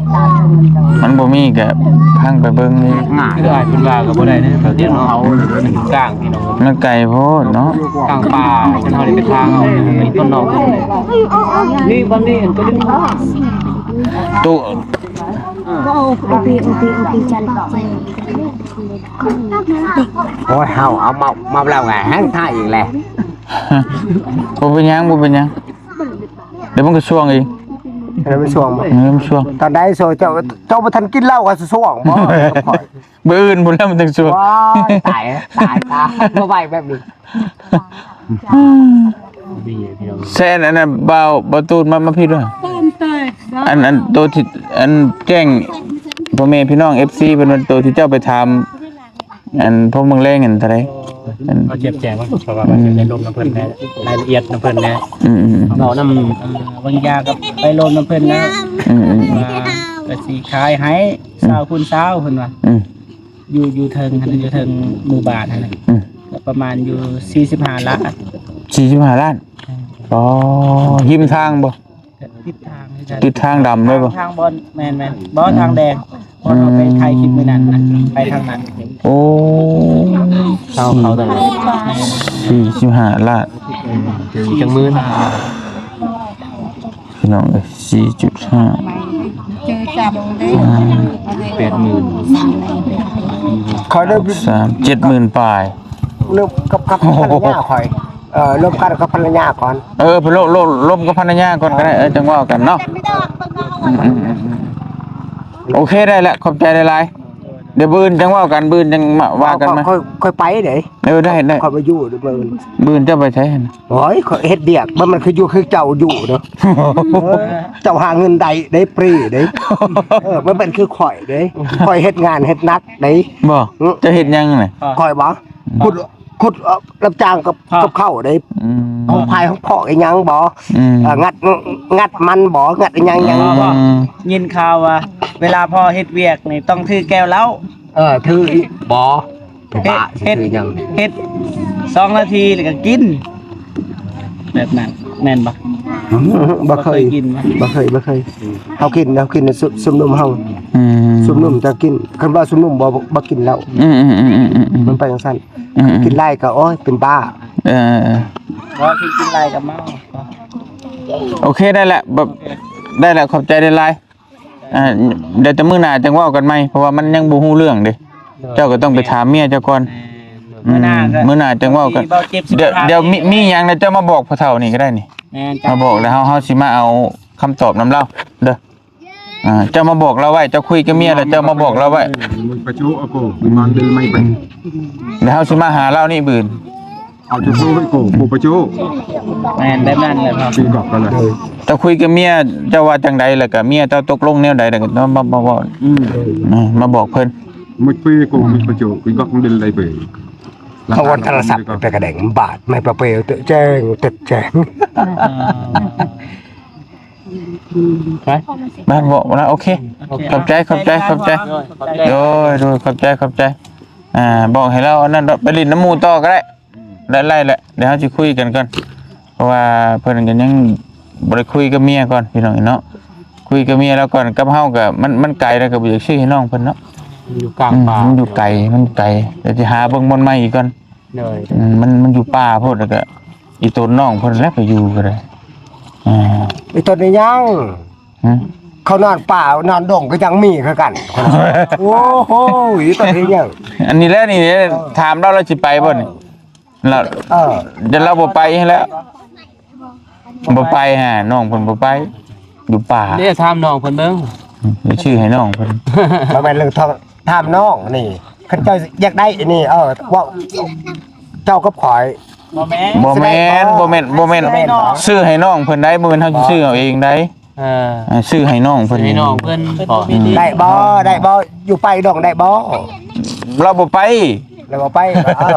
ມັນບໍ່ມີກໍພັງໄປເບິ່ງນີ້ ຄືອ້າຍເພິ່ນວ່າກໍບໍ່ໄດ້ເດ້ ເປັນກາງ ພີ່ນ້ອງ ມັນໄກໂພດເນາະ ກາງປ່າ ເຮົາໄດ້ໄປທາງເອົາ ໄປຕົ້ນນອກ ນີ້ ບ່ອນນີ້ ໂຕ ໂອ້ຍ ເຮົາເອົາເມົາ ເມົາແລ້ວກໍແຮງຖ່າຍອີກແຫຼະ ບໍ່ເປັນຫຍັງ ບໍ່ເປັນຫຍັງ ດຽວມັນກໍຊ່ວງເອງ ດຽວມັນຊ່ວງບໍ່? ເອີ ມັນຊ່ວງ ຕອນໃດຊ່ວງ ເຈົ້າ ເຈົ້າບໍ່ທັນກິນເຫຼົ້າກໍຊ່ວງບໍ່? ມື້ອື່ນພຸ້ນແຫຼະມັນຈັ່ງຊ່ວງ ວ້າຍ ຕາຍ ຕາຍ ຕາຍ ບໍ່ໄຫວແບບນີ້ ແຊນອັນນັ້ນ ບ່າວ ບ່າວຕູນ ມາ ມາພີ້ດ້ວຍ ອັນ ອັນໂຕທີ່ ອັນແຈ້ງພໍ່ແມ່ພີ່ນ້ອງ ເອັຟຊີ ເພິ່ນວ່າ ໂຕທີ່ເຈົ້າໄປຖາມ ອັນພວກເມືອງແລງນັ້ນເທົ່າໃດ? ເຂົາແຈ້ງມາ ເພາະວ່າ ອືມ ໄດ້ລົມນຳເພິ່ນແດ່ ລາຍລະອຽດນຳເພິ່ນແດ່ ອືມໆໆ ເວົ້ານຳ ເອີ ບາງຢ່າງກໍໄປລົມນຳເພິ່ນແລ້ວ ອືມໆ ວ່າກໍຊິຂາຍໃຫ້ ອືມ ຊາວຄູນຊາວ ເພິ່ນວ່າ ອືມ ຢູ່ ຢູ່ເທິງຫັ້ນ ຢູ່ເທິງໝູ່ບ້ານຫັ້ນນະ ອືມ ກໍປະມານຢູ່ສີ່ສິບຫ້າລ້ານ ສີ່ສິບຫ້າລ້ານ ເອີ ອໍ ຮິມທາງບໍ່? ຕິດທາງຄືກັນ ຕິດທາງດຳເລີຍບໍ່? ທາງບ່ອນ ແມ່ນໆ ບໍ່ ອືມ ທາງແດງ ບ່ອນເຮົາໄປຖ່າຍຄລິບມື້ນັ້ນນະ ໄປທາງນັ້ນ ໂອ້ ເຊົ່າເຂົາຕະຫຼອດ ສີ່ສິບຫ້າລ້ານ ອືມ ຈັກໝື່ນ ພີ່ນ້ອງເອີຍ ສີ່ຈຸດຫ້າ ເຈີຈັບເດ້ ອ່າ ແປດໝື່ນ ເຂົາໄດ້ ສາມ ເຈັດໝື່ນປາຍ ລົມກັບ ກັບພັນລະຍາຂ້ອຍ ເອີ ລົມກັນກັບພັນລະຍາກ່ອນ ເອີ ໄປລົມ ລົມ ລົມກັບພັນລະຍາກ່ອນກໍໄດ້ ເອີ ຈັ່ງເວົ້າກັນເນາະ ອືມໆໆ ໂອເຄ ໄດ້ລະ ຂອບໃຈຫຼາຍໆ ດຽວມື້ອື່ນຈັ່ງເວົ້າກັນ ມື້ອື່ນຈັ່ງມາວ່າກັນໃໝ່ ຂ້ອຍ ຂ້ອຍໄປເດ້ ເອີ ໄດ້ ໄດ້ ຂ້ອຍບໍ່ຢູ່ເດ້ມື້ອື່ນ ມື້ອື່ນເຈົ້າໄປໃສຫັ້ນ? ໂອ້ຍ ຂ້ອຍເຮັດວຽກ ມັນ ມັນຄືຢູ່ຄືເຈົ້າຢູ່ເນາະ ເຈົ້າຫາເງິນໄດ້ ໄດ້ຟຣີເດ້ ເອີ ມັນເປັນຄືຂ້ອຍເດ້ ຂ້ອຍເຮັດງານເຮັດໜັກເດ້ ບໍ່ ອືມ ເຈົ້າເຮັດຫຍັງນະ? ຂ້ອຍບໍ່? ອືມ ຂຸດ ຂຸດ ເອີ ຮັບຈ້າງກັບ ອ່າ ກັບເຂົ້າເດ້ ອືມ ຂອງພາຍຂອງເພາະອີຫຍັງບໍ່ ອືມ ເອີ ງັດ ງັດມັນບໍ່ ງັດອີຫຍັງຫຍັງບໍ່ ອືມ ຍິນຂ່າວວ່າ ເວລາພໍ່ເຮັດວຽກນີ້ຕ້ອງຖືແກ້ວເຫຼົ້າ ເອີ ຖື ບໍ່ ເຮັດ ເຮັດ ເຮັດສອງນາທີແລ້ວກໍກິນ ແບບນັ້ນແມ່ນບໍ່? ອືມ ບໍ່ເຄີຍ ບໍ່ເຄີຍກິນບໍ່? ບໍ່ເຄີຍ ບໍ່ເຄີຍ ເຮົາກິນ ເຮົາກິນຊຸມ ຊຸມນຸ່ມເຮົາ ອືມ ຊຸມນຸ່ມຈະກິນ ຄັນວ່າຊຸມນຸ່ມບໍ່ ບໍ່ກິນເຫຼົ້າ ອືມໆ ມັນໄປຈັ່ງຊັ້ນ ອືມໆ ກິນຫຼາຍກໍ ໂອ້ຍ ເປັນບ້າ ເອີ ບໍ່ ກິນຫຼາຍກໍເມົາ ໂອເຄ ໄດ້ແລ້ວ ແບບ ໂອເຄ ໄດ້ແລ້ວ ຂອບໃຈຫຼາຍໆ ອ່າ ດຽວແຕ່ມື້ໜ້າຈັ່ງເວົ້າກັນໃໝ່ ເພາະວ່າມັນຍັງບໍ່ຮູ້ເລື່ອງເດ້ ໂດຍ ເຈົ້າກໍຕ້ອງໄປຖາມເມຍເຈົ້າກ່ອນ ແມ່ນ ອືມ ມື້ໜ້າກໍ ມື້ໜ້າຈັ່ງເວົ້າກັນ ບາງທີເວົ້າເຈັບ ດຽວ ດຽວມີ ມີຫຍັງນະ ເຈົ້າມາບອກພໍ່ເຖົ້ານີ້ກໍໄດ້ນີ້ ແມ່ນ ມາບອກແລ້ວເຮົາ ເຮົາຊິມາເອົາຄຳຕອບນຳລາວເດີ ອ່າ ເຈົ້າມາບອກລາວໄວ້ ເຈົ້າຄຸຍກັບເມຍແລ້ວເຈົ້າມາບອກລາວໄວ້ ປະຈຸອະໂກ ມັນເດີນໄມໄປ ແລ້ວເຮົາຊິມາຫາລາວນີ້ບືນ ເອົາຈຸໂກໄວ້ໂກ ໂກປະຈຸ ແມ່ນແບບນັ້ນແຫຼະເນາະ ເຈົ້າຄຸຍກັບເມຍເຈົ້າວ່າຈັ່ງໃດ ແລ້ວກະເມຍເຈົ້າຕົກລົງແນວໃດ ແລ້ວກະມາ ມາເວົ້າ ອືມ ມາບອກເພິ່ນ ມຸດປີໂກ ມຸດປະຈຸ ກຸຍກັກເດີນໄລເປີ ເອົາໂທລະສັບໄປກະແດງບາດ ໄມ້ປະເປເຕະແຈ້ງ ເຕັກແຈ້ງ ໄປ ມາເວົ້ານະ ໂອເຄ ໂອເຄ ຂອບໃຈ ຂອບໃຈ ຂອບໃຈ ໂດຍ ໂດຍ ຂອບໃຈ ຂອບໃຈ ອ່າ ບອກໃຫ້ລາວອັນນັ້ນດອກ ໄປຫຼິ້ນນຳໝູ່ຕໍ່ກໍໄດ້. ໄດ້ ໄດ້ແຫຼະ ດຽວເຮົາຊິຄຸຍກັນກ່ອນ ເພາະວ່າເພິ່ນກໍຍັງບໍ່ໄດ້ຄຸຍກັບເມຍກ່ອນ ພີ່ນ້ອງເນາະ. ຄຸຍກັບເມຍລາວກ່ອນ ກັບເຮົາກໍ ມັນ ມັນໄກ ແລ້ວກໍບໍ່ຢາກຊື້ໃຫ້ນ້ອງເພິ່ນເນາະ. ມັນຢູ່ກາງປ່າ ອືມ ມັນຢູ່ໄກ ມັນໄກ ດຽວຊິຫາເບິ່ງບ່ອນໃໝ່ອີກກ່ອນ. ໂດຍ ອືມ ມັນ ມັນຢູ່ປ່າໂພດ ແລ້ວກໍອີຕົນນ້ອງເພິ່ນແຫຼະໄປຢູ່ກໍໄດ້. ອ່າ ອີຕົນນີ້ຍັງ ຫຶ ເຂົານອນປ່ານອນດົງກໍຍັງມີຄືກັນ. ໂອ້ໂຫ ອີຕົນນີ້ຍັງ ອັນນີ້ແຫຼະ ນີ້ ເອີ ຖາມລາວ ລາວຊິໄປບໍ່ນີ້? ລາວ ເອີ ດຽວລາວບໍ່ໄປແລ້ວ ບໍ່ໄປຫາ ນ້ອງເພິ່ນບໍ່ໄປ ຢູ່ປ່າ. ເດ້ ຖາມນ້ອງເພິ່ນເບິ່ງ ອືມ ດຽວຊື້ໃຫ້ນ້ອງເພິ່ນ. ບໍ່ແມ່ນເລື່ອງຖາມ ຖາມນ້ອງນີ້ ຄັນເຈົ້າຢາກໄດ້ອັນນີ້ ເອີ ເວົ້າ ເຈົ້າກັບຂ້ອຍ ບໍ່ແມ່ນ ບໍ່ແມ່ນ ບໍ່ແມ່ນ ບໍ່ແມ່ນ ຊື້ໃຫ້ນ້ອງເພິ່ນໄດ໋ ບໍ່ແມ່ນເຮົາຊິຊື້ເອົາເອງໄດ໋. ເອີ ອ່າ ຊື້ໃຫ້ນ້ອງເພິ່ນ ໃຫ້ນ້ອງເພິ່ນ ອືມ ໄດ້ບໍ່ ໄດ້ບໍ່ ຢູ່ໄປດົງໄດ້ບໍ່? ລາວບໍ່ໄປ ລາວບໍ່ໄປ ເອີ ເອີ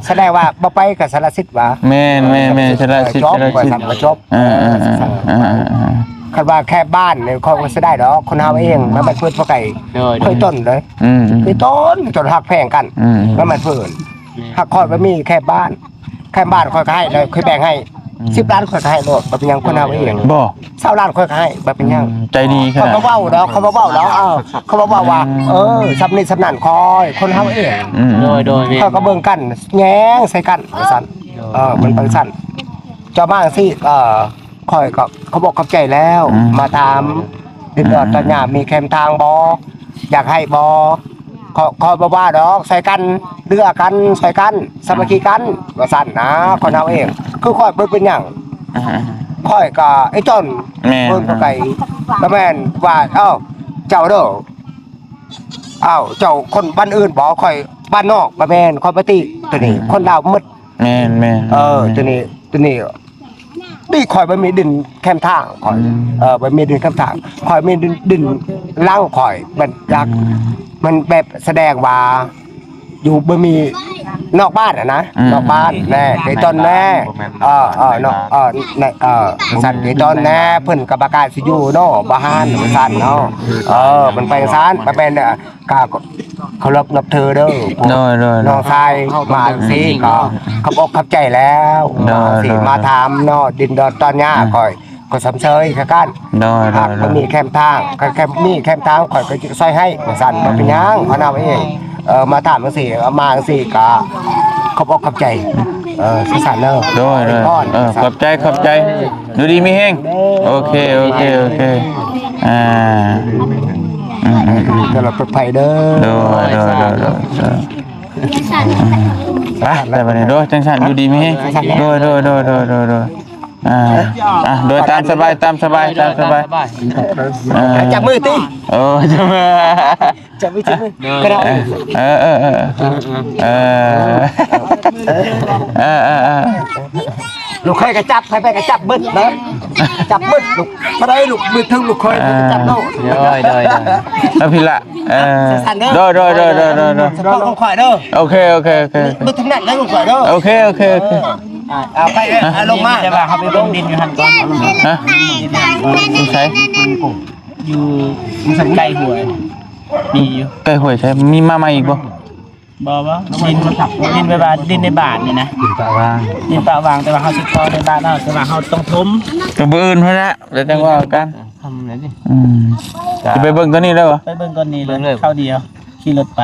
ສະແດງວ່າບໍ່ໄປກໍສະຫຼະສິດຫວາ? ແມ່ນ ແມ່ນ ແມ່ນ ສະຫຼະສິດ ເອີ ຈົບ ສະຫຼະສິດ ວ່າຊັ້ນກໍຈົບ. ເອີ ເອີ ເອີ ເອີ ຄັນວ່າແຄມບ້ານນີ້ ຂ້ອຍກໍຊິໄດ້ດອກ ຄົນເຮົາເອງ ມັນເປັນເພື່ອນຜູ້ໃກ ໂດຍ ໂດຍ ເຄີຍຕົ້ນເລີຍ ອືມ ເຄີຍຕົ້ນ ຈົນຮັກແພງກັນ ອືມ ມັນເປັນເພື່ອນ ແມ່ນ ຫາກຂ້ອຍບໍ່ມີແຄມບ້ານ ແຄມບ້ານຂ້ອຍກໍໃຫ້ເລີຍ ຂ້ອຍແບ່ງໃຫ້ ອືມ ສິບລ້ານ ຂ້ອຍກໍໃຫ້ໂລດ ບໍ່ເປັນຫຍັງ ຄົນເຮົາເອງ ບໍ່ ຊາວລ້ານ ຂ້ອຍກໍໃຫ້ ບໍ່ເປັນຫຍັງ ອືມ ໃຈດີຂະໜາດ ຂ້ອຍບໍ່ເວົ້າດອກ ຂ້ອຍບໍ່ເວົ້າດອກ ເອີ ຂ້ອຍບໍ່ເວົ້າວ່າ ອືມ ເອີ ສ່ຳນີ້ສ່ຳນັ້ນ ຂ້ອຍ ຄົນເຮົາເອງ ອືມ ໂດຍ ໂດຍ ແມ່ນ ຂ້ອຍກໍເບິ່ງກັນ ແຍງໃສ່ກັນ ວ່າຊັ້ນ ໂດຍ ເອີ ມັນເປັນຊັ້ນ ເຈົ້າມາຈັ່ງຊີ້ ເອີ ຂ້ອຍກໍຂອບອົກຂອບໃຈແລ້ວ ອືມ ມາຖາມ ຕິດຕໍ່ ອືມ ຕອນຍາມມີແຄມທາງບໍ່ ຢາກໃຫ້ບໍ່ ຂ້ອຍ ຂ້ອຍບໍ່ວ່າດອກ ຊ່ອຍກັນ ເຫຼືອກັນ ຊ່ອຍກັນ ສາມັກຄີກັນ ວ່າຊັ້ນນະ ຄົນເຮົາເອງ ຄືຂ້ອຍບໍ່ເປັນຫຍັງ ອືມ ຂ້ອຍກໍໄອ້ຕົນ ແມ່ນ ເພິ່ນກໍໄກ ບໍ່ແມ່ນວ່າ ເອົ້າ ເຈົ້າເດີ ເອົ້າ ເຈົ້າຄົນບ້ານອື່ນບໍ່ ຂ້ອຍບ້ານນອກ ບໍ່ແມ່ນ ຂ້ອຍບໍ່ຕິ ໂຕນີ້ ອືມ ຄົນລາວໝົດ ແມ່ນໆ ເອີ ໂຕນີ້ ໂຕນີ້ ນີ້ຂ້ອຍບໍ່ມີດິນແຄມທາງ ຂ້ອຍ ອືມ ເອີ ບໍ່ມີດິນແຄມທາງ ຂ້ອຍມີດິນ ດິນຫຼັງຂ້ອຍ ມັນຢາກ ອືມ ມັນແບບສະແດງວ່າຢູ່ ບໍ່ມີນອກບ້ານຫັ້ນນະ ອືມ ນອກບ້ານແດ່ ໄອ້ຕົນແດ່ ເອີ ເອີ ເນາະ ເອີ ໃນ ເອີ ຊັ້ນ ໄອ້ຕົນແດ່ ເພິ່ນກໍບໍ່ກ້າຊິຢູ່ເນາະ ບໍ່ຫັ້ນ ວ່າຊັ້ນເນາະ ເອີ ມັນໄປຊັ້ນ ມັນເປັນ ກະເຄົາລົບນັບຖືເດີ ໂດຍ ໂດຍ ນ້ອງຊາຍ ມາຈັ່ງຊີ້ກໍຂອບອົກຂອບໃຈແລ້ວ ໂດຍ ມາຈັ່ງຊີ້ ໂດຍ ມາຖາມເນາະ ດິນດອນຕອນຫຍ້າ ອືມ ຂ້ອຍກໍຊົມເຊີຍຄືກັນ ໂດຍ ໂດຍ ຫາກບໍ່ມີແຄມທາງ ຄັນແຄມ ມີແຄມທາງ ຂ້ອຍກໍຈະຊ່ອຍໃຫ້ ວ່າຊັ້ນ ອືມ ບໍ່ເປັນຫຍັງ ເຂົານຳເອງ ເອີ ມາຖາມຈັ່ງຊີ້ ເອົາມາຈັ່ງຊີ້ກໍຂອບອົກຂອບໃຈ ເອີ ສາທຸເດີ ໂດຍ ໂດຍ ເອີ ຂອບໃຈ ຂອບໃຈ ຢູ່ດີມີແຮງ ໂອເຄ ໂອເຄ ໂອເຄ ອ່າ ອືມໆໆ ຕະຫຼອດປອດໄພເດີ ໂດຍ ໂດຍ ໂດຍ ໂດຍ ໄປ ແຕ່ບັດນີ້ ໂດຍ ຈັ່ງຊັ້ນ ຢູ່ດີມີແຮງ ໂດຍ ໂດຍ ອ່າ ອ່າ ໂດຍ ຕາມສະບາຍ ຕາມສະບາຍ ຕາມສະບາຍ ອ່າ ຈັບມືຕິ ໂອ້ ຈັບມື ຈັບມື ຈັບມື ໂດຍ ກໍໄດ້ ເອີ ເອີ ເອີ ເອີ ເອີ ເອີ ເອີ ເອີ ເອີ ລູກເຂີຍກໍຈັບ ໃຜໆກໍຈັບເບິດເນາະ ຈັບເບິດລູກ ບໍ່ໄດ້ລູກ ມືເທິງລູກເຂີຍກໍຈັບໂລດ ໂດຍ ໂດຍ ໂດຍ ເອົາພີ້ລະ ເອີ ໂດຍ ໂດຍ ໂດຍ ໂດຍ ໂດຍ ສະເພາະຂອງຂ້ອຍເດີ ໂອເຄ ໂອເຄ ໂອເຄ ເບິດທັງນັ້ນເລີຍຂອງຂ້ອຍເດີ ໂອເຄ ໂອເຄ ໂອເຄ ອ່າ ເອົາໄປ ອ່ະ ເອົາລົງມາ ແຕ່ວ່າເຮົາໄປເບິ່ງດິນຢູ່ຫັ້ນກ່ອນ ຮະ ຢູ່ໃສ ຢູ່ ຢູ່ໃກ້ຫ້ວຍ ມີຢູ່ ໃກ້ຫ້ວຍໃສ ມີມາໃໝ່ອີກບໍ່? ບໍ່ ບໍ່ ດິນ ດິນແບບວ່າດິນໃນບ້ານນີ້ນະ ດິນປະວາງ ດິນປະວາງ ແຕ່ວ່າເຮົາຊິເຄາະໃນບ້ານເຮົາ ແຕ່ວ່າເຮົາຕ້ອງຖົມ ກໍມື້ອື່ນພຸ້ນລະ ແລ້ວຈັ່ງວ່າກັນ ທຳໄດ້ຕິ ອືມ ຈະໄປເບິ່ງຕອນນີ້ເລີຍບໍ່? ໄປເບິ່ງຕອນນີ້ເລີຍ ເຂົ້າດຽວ ຂີ່ລົດໄປ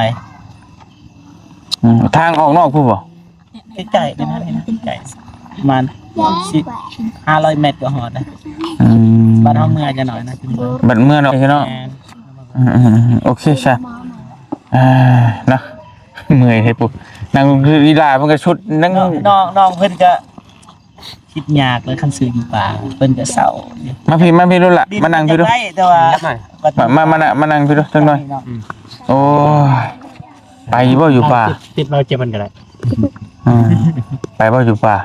ອືມ ທາງອອກນອກພຸ້ນບໍ່? ໃກ້ໆ ນີ້ນະ ໃກ້ໆ ປະມານສີ່ ຫ້າຮ້ອຍແມັດກໍຮອດນະ ອືມ ບັດເຮົາເມືອຈະໜ້ອຍນະ ບັດເມືອເນາະ ເນາະ ແມ່ນ ອືມໆໆ ໂອເຄຊະ ອ່າ ເນາະ ເມື່ອຍເດ້ປຸ ນັ່ງຄືອີຫຼ້າເພິ່ນກໍຊຸດ ນັ່ງ ນ້ອງ ນ້ອງເພິ່ນກໍຄິດຍາກເລີຍ ຄັນຊື້ຢູ່ປ່າ ເພິ່ນກໍເສົ້າຢູ່ ມາພີ້ ມາພີ້ໂລດລະ ມານັ່ງພີ້ດູ ໄດ້ ແຕ່ວ່າ ມາ ມາ ມານັ່ງພີ້ດູຈັກໜ່ອຍ ອືມ ໂອ້ຍ ໄປຢູ່ບໍ່ຢູ່ປ່າ? ຕິດ ຕິດເວົ້າເຈັບມັນກໍໄດ້ ອືມ ໄປບໍ່ຢູ່ປ່າ?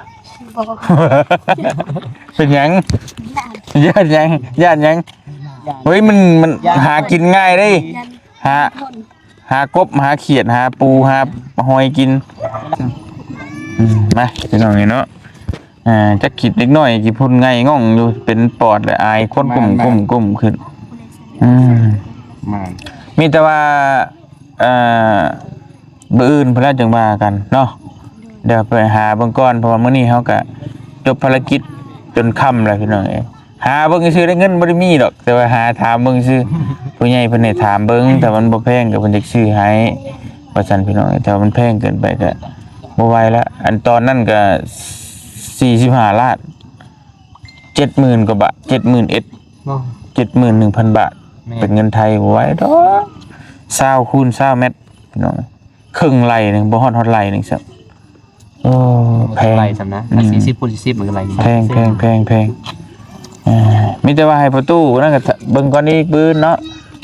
ບໍ່ ເປັນຫຍັງ? ຢ້ານຫຍັງ? ຢ້ານຫຍັງ? ເຮີ້ຍ ມັນ ມັນ ຢ້ານ ຫາກິນງ່າຍເດ້ ຢ້ານ ຫາ ຄົນ ຫາກົບ ຫາຂຽດ ຫາປູ ຫາຫອຍກິນ ອືມ ມາ ພີ່ນ້ອງເອີຍເນາະ ອ່າ ຈັກຄິດເດັກນ້ອຍ ຂີ້ຝຸ່ນໄງ່ງ່ອງຢູ່ ເປັນປອດ ແລະ ອາຍຄົນ ກຸ້ມໆຂຶ້ນ ອືມ ມີແຕ່ວ່າ ເອີ ອ່າ ມື້ອື່ນພຸ້ນລະຈັ່ງວ່າກັນເນາະ. ດຽວໄປຫາເບິ່ງກ່ອນ ເພາະວ່າມື້ນີ້ເຮົາກະຈົບພາລະກິດຈົນຄ່ຳແລ້ວພີ່ນ້ອງເອີຍ. ຫາເບິ່ງຊື່ໆ ໄດ້ເງິນບໍ່ໄດ້ມີດອກ ແຕ່ວ່າຫາຖາມເບິ່ງຊື່. ຜູ້ໃຫຍ່ເພິ່ນໃຫ້ຖາມເບິ່ງ ຖ້າມັນບໍ່ແພງກໍເພິ່ນຈະຊື້ໃຫ້ ວ່າຊັ້ນພີ່ນ້ອງ. ຖ້າມັນແພງເກີນໄປກໍບໍ່ໄຫວລະ. ອັນຕອນນັ້ນກໍສີ່ສິບຫ້າລ້ານ ເຈັດໝື່ນກວ່າບາດ ເຈັດໝື່ນເອັດ ບໍ່ ເຈັດໝື່ນໜຶ່ງພັນບາດ. ແມ່ນ ເປັນເງິນໄທບໍ່ໄຫວດອກ ຊາວຄູນຊາວແມັດ ພີ່ນ້ອງ. ເຄິ່ງໄລ່ໜຶ່ງ ບໍ່ຮອດ ຮອດໄລ່ໜຶ່ງຊ້ຳ. ໂອ້ ແພງ ໄລ່ຊ້ຳນະ ອືມ ສີ່ສິບຄູນສີ່ສິບມັນກໍໄລ່ໜຶ່ງ. ແພງ ແພງ ແພງ ແພງ. ເອີ ມີແຕ່ວ່າໃຫ້ພໍ່ຕູ້ນັ້ນກໍເບິ່ງກ່ອນອີກມື້ອື່ນເນາະ.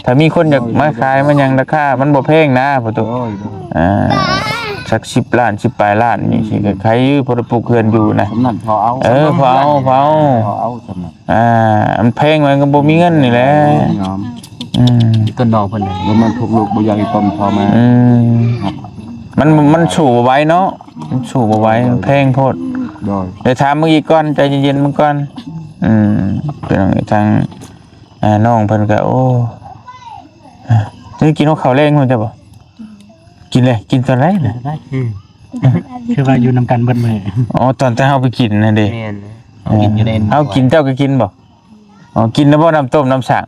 ຖ້າມີຄົນຢາກມາຂາຍມາຫຍັງ ລາຄາມັນບໍ່ແພງນະພໍ່ຕູ້. ໂດຍ ໂດຍ ອ່າ ສັກສິບລ້ານ ສິບປາຍລ້ານນີ້ຊິ ອືມ ກໍຂາຍຢູ່ ພໍໄດ້ປູກເຮືອນຢູ່ນະ. ສ່ຳນັ້ນພໍເອົາ ເອີ ພໍເອົາ ພໍເອົາ ພໍເອົາສ່ຳນັ້ນ. ອ່າ ມັນແພງ ມັນກໍບໍ່ມີເງິນນີ້ແຫຼະ. ບໍ່ຍອມ ອືມ ຕົ້ນດອກເພິ່ນນະ ບໍ່ແມ່ນພວກລູກບໍ່ຢາກໃຫ້ຕົ້ນພໍ່ແມ່. ອືມ ມັນ ມັນສູ້ບໍ່ໄຫວເນາະ ມັນສູ້ບໍ່ໄຫວ ມັນແພງໂພດ. ໂດຍ ດຽວຖາມເບິ່ງອີກກ່ອນ ໃຈເຢັນໆເບິ່ງກ່ອນ. ອືມ ເປັນຫຍັງທາງ ອ່າ ນ້ອງເພິ່ນກໍ ໂອ້ ຈະໄດ້ກິນຫົວເຂົ້າແລງເພິ່ນ ເຈົ້າບໍ່? ກິນເລີຍ ກິນຕອນໃດນະ? ອືມ ຄືວ່າຢູ່ນຳກັນເບິດມື້. ອໍ ຕອນແຕ່ເຮົາໄປກິນນັ້ນເດ້. ແມ່ນ ເຮົາກິນຢູ່ໃນ ເຮົາກິນ ເຈົ້າກໍກິນບໍ່? ອໍ ກິນແລ້ວບໍ່ ນ້ຳຕົ້ມນ້ຳສ້າງ?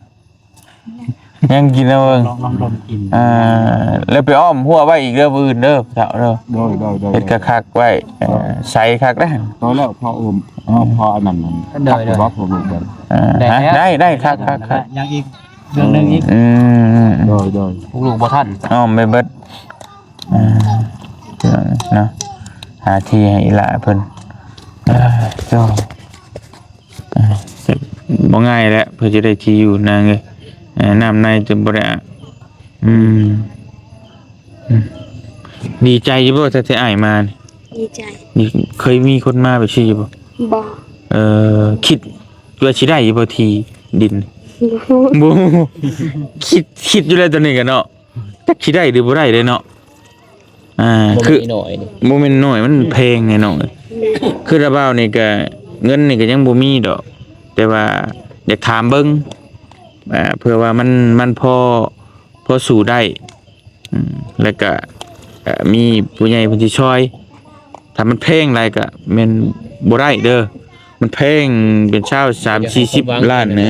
ຍັງກິນແລ້ວເບິ່ງ ລອງ ລອງດົມກິນ. ອ່າ ແລ້ວໄປອ້ອມຮົ້ວໄວ້ອີກເດີ ມື້ອື່ນເດີ ເຖົ້າເດີ. ໂດຍ ໂດຍ ໂດຍ ເຮັດຄັກໆໄວ້. ເອີ ໃສ່ຄັກເດ້. ໂຕແລ້ວພໍອຸ້ມ ພໍອັນນັ້ນ ຄັກຢູ່ບໍ່? ພໍເບິ່ງເບິ່ງ. ອ່າ ໄດ້ ໄດ້ ໄດ້ ຄັກໆ ຍັງອີກ ເລື່ອງໜຶ່ງອີກ. ອືມ ໂດຍ ໂດຍ ລູກບໍ່ທັນ ອ້ອມໄປເບິດ. ອ່າ ເນາະ ຫາທີ່ໃຫ້ອີ່ຫຼ້າເພິ່ນ. ເອີ ເຈົ້າ ອ່າ ບໍ່ງ່າຍແຫຼະ ເພື່ອຈະໄດ້ທີ່ຢູ່ນາງເອີຍ. ເອີ ນ້ຳໃນຈະບໍ່ໄດ້ອາບ. ອືມ ອືມ ດີໃຈຢູ່ບໍ່ ທີ່ອ້າຍມານີ້? ດີໃຈ. ມີ ເຄີຍມີຄົນມາແບບຊີ້ຢູ່ບໍ່? ບໍ່. ເອີ ຄິດວ່າຊິໄດ້ຢູ່ບໍ່ ທີ່ດິນ? ບໍ່ ບໍ່ ຄິດ ຄິດຢູ່ແລ້ວຕອນນີ້ກະເນາະ ຈັກຊິໄດ້ຫຼືບໍ່ໄດ້ເດ້ເນາະ. ອ່າ ບໍ່ແມ່ນ ຄື ນ້ອຍໆເດ້ ບໍ່ແມ່ນນ້ອຍ ມັນແພງແນ່ນ້ອງ. ແມ່ນ. ຄືລາວບ່າວນີ້ກະ ເງິນນີ້ກະຍັງບໍ່ມີດອກ ແຕ່ວ່າຢາກຖາມເບິ່ງ ອ່າ ເພື່ອວ່າມັນ ມັນພໍ ພໍສູ້ໄດ້. ອືມ ແລ້ວກະ ເອີ ມີຜູ້ໃຫຍ່ເພິ່ນຊິຊ່ອຍ. ຖ້າມັນແພງຫຼາຍກະແມ່ນບໍ່ໄດ້ເດີ ມັນແພງເປັນຊາວ ສາມ ສີ່ສິບລ້ານ. ເອີ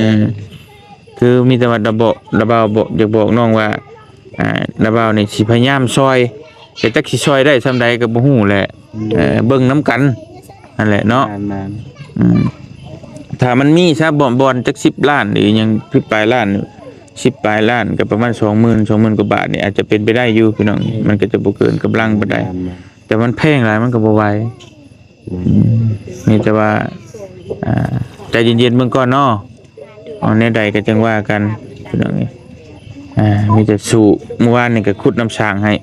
ຄືມີແຕ່ວ່າລາວບອກ ລາວບ່າວບອກ ຢາກບອກນ້ອງວ່າ ອ່າ ລາວບ່າວນີ້ຊິພະຍາຍາມຊ່ອຍ ແຕ່ຈັກຊິຊ່ອຍໄດ້ສ່ຳໃດກໍບໍ່ຮູ້ແຫຼະ. ອືມ ເອີ ເບິ່ງນຳກັນຫັ້ນແຫຼະເນາະ. ແມ່ນໆ ອືມ ຖ້າມັນມີຊະ ບ່ອນ ບ່ອນຈັກສິບລ້ານ ຫຼືຫຍັງ ສິບປາຍລ້ານ ສິບປາຍລ້ານ ກໍປະມານສອງໝື່ນ ສອງໝື່ນກວ່າບາດນີ້ ອາດຈະເປັນໄປໄດ້ຢູ່ພີ່ນ້ອງ. ອືມ ມັນກໍຈະບໍ່ເກີນກຳລັງປານໃດ. ແມ່ນໆ ແຕ່ມັນແພງຫຼາຍ ມັນກໍບໍ່ໄຫວ. ອືມ ອືມ ມີແຕ່ວ່າ ອ່າ ໃຈເຢັນໆເບິ່ງກ່ອນເນາະ. ເອົາແນວໃດກໍຈັ່ງວ່າກັນພີ່ນ້ອງເອີຍ. ອ່າ ມີແຕ່ສູ້. ມື້ວານນີ້ກໍຂຸດນ້ຳສ້າງໃຫ້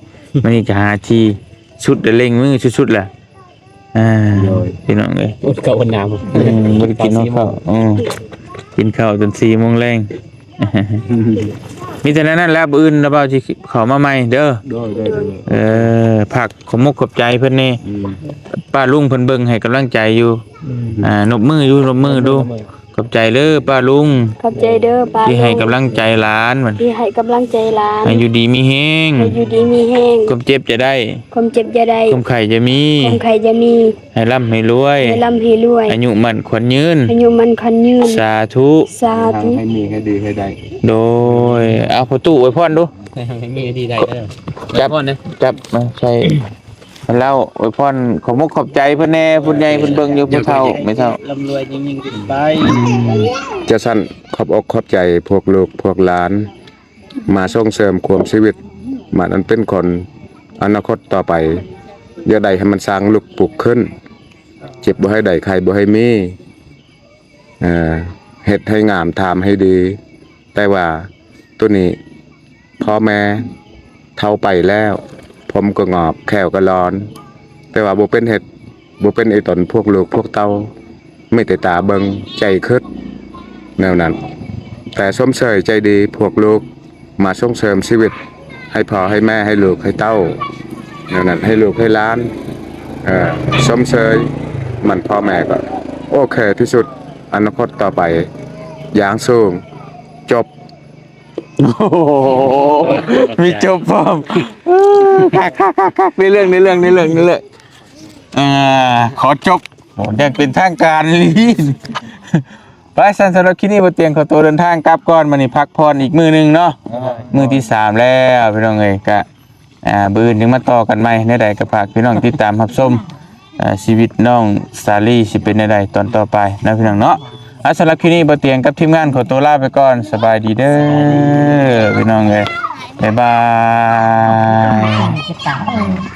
ມື້ນີ້ກໍຫາທີ່ສຸດ ແລະ ເລັ່ງມືສຸດໆແຫຼະ. ອ່າ ໂດຍ ພີ່ນ້ອງເອີຍ ອົດເຂົ້າອົດນ້ຳ. ອືມ ບໍ່ໄດ້ກິນເຂົ້າ. ເອີ ກິນເຂົ້າຈົນສີ່ໂມງແລງ. ມີແຕ່ແນວນັ້ນແຫຼະ ມື້ອື່ນລາວບ່າວຊິເຂົ້າມາໃໝ່ເດີ. ໂດຍ ໂດຍ ໂດຍ. ເອີ ຝາກຂອບມຸກຂອບໃຈເພິ່ນແດ່. ອືມ ປ້າລຸງເພິ່ນເບິ່ງໃຫ້ກຳລັງໃຈຢູ່. ອືມ ອ່າ ນົບມືຢູ່ ນົບມືດູ. ນົບມື ຂອບໃຈເດີປ້າລຸງ ຂອບໃຈເດີປ້າລຸງ ທີ່ໃຫ້ກຳລັງໃຈຫຼານ ທີ່ໃຫ້ກຳລັງໃຈຫຼານ ໃຫ້ຢູ່ດີມີແຮງ ໃຫ້ຢູ່ດີມີແຮງ ຄວາມເຈັບຢ່າໄດ້ ຄວາມເຈັບຢ່າໄດ້ ຄວາມໄຂ້ຢ່າມີ ຄວາມໄຂ້ຢ່າມີ ໃຫ້ລ່ຳໃຫ້ລວຍ ໃຫ້ລ່ຳໃຫ້ລວຍ ອາຍຸໝັ້ນຂວັນຍືນ ອາຍຸໝັ້ນຂວັນຍືນ ສາທຸ ສາທຸ ໃຫ້ມີໃຫ້ດີໃຫ້ໄດ້. ໂດຍ ເອົາພໍ່ຕູ້ອວຍພອນດູ ໃຫ້ມີໃຫ້ດີໄດ້ເດີ. ຈັບ ອວຍພອນເດີ ຈັບມາໃສ່ ລາວອວຍພອນ ຂອບມຸກຂອບໃຈເພິ່ນແດ່ ຜູ້ໃຫຍ່ເພິ່ນເບິ່ງຢູ່ ຜູ້ເຖົ້າແມ່ເຖົ້າ ລ່ຳລວຍຍິ່ງໆຂຶ້ນໄປ. ອືມ ຈັ່ງຊັ້ນ ຂອບອົກຂອບໃຈພວກລູກພວກຫຼານ ມາສົ່ງເສີມຄວາມຊີວິດ ມາອັນເປັນຄົນອະນາຄົດຕໍ່ໄປ ຢ່າໄດ້ໃຫ້ມັນສ້າງລຸກປຸກຂຶ້ນ ເຈັບບໍ່ໃຫ້ໄດ້ ໄຂ້ບໍ່ໃຫ້ມີ. ເອີ ເຮັດໃຫ້ງາມ ຖາມໃຫ້ດີ ແຕ່ວ່າໂຕນີ້ພໍ່ແມ່ເຖົ້າໄປແລ້ວ ຜົມກໍງອກ ແຂ້ວກໍຫຼອນ ແຕ່ວ່າບໍ່ເປັນເຮັດ ບໍ່ເປັນອີ່ຕົນພວກລູກພວກເຕົ້າ ມີແຕ່ຕາເບິ່ງ ໃຈຄຶດ ແນວນັ້ນ. ແຕ່ຊົມເຊີຍໃຈດີພວກລູກ ມາສົ່ງເສີມຊີວິດໃຫ້ພໍ່ໃຫ້ແມ່ ໃຫ້ລູກໃຫ້ເຕົ້າ ແນວນັ້ນ ໃຫ້ລູກໃຫ້ຫຼານ ເອີ ຊົມເຊີຍມັນພໍ່ແມ່ກໍໂອເຄທີ່ສຸດ ອະນາຄົດຕໍ່ໄປຢ່າງສູງ. ຈົບ. ໂອ້ໂຫ ມີຈົບພ້ອມ. ເອີ ຄັກໆໆໆ ໃນເລື່ອງ ໃນເລື່ອງ ໃນເລື່ອງ ໃນເລື່ອງ ອ່າ ຂໍຈົບ ໂອ້ ຢ່າງເປັນທາງການອີ່ຫຼີ. ໄປ ຊັ້ນສຳລັບຄລິບນີ້ ບໍ່ຕຽງຂໍຕົວເດີນທາງກັບກ່ອນ ມື້ນີ້ພັກຜ່ອນອີກມື້ໜຶ່ງເນາະ ມື້ທີສາມແລ້ວ ພີ່ນ້ອງເອີຍ ກະ ອ່າ ມື້ອື່ນຈຶ່ງມາຕໍ່ກັນໃໝ່. ແນວໃດກໍຝາກພີ່ນ້ອງຕິດຕາມຮັບຊົມ ເອີ ຊີວິດນ້ອງສາລີຊິເປັນແນວໃດຕອນຕໍ່ໄປເນາະ ພີ່ນ້ອງເນາະ. ອ່າ ສຳລັບຄລິບນີ້ ບໍ່ຕຽງກັບທີມງານຂໍຕົວລາໄປກ່ອນ. ສະບາຍດີເດີ ພີ່ນ້ອງເອີຍ ບາຍບາຍ.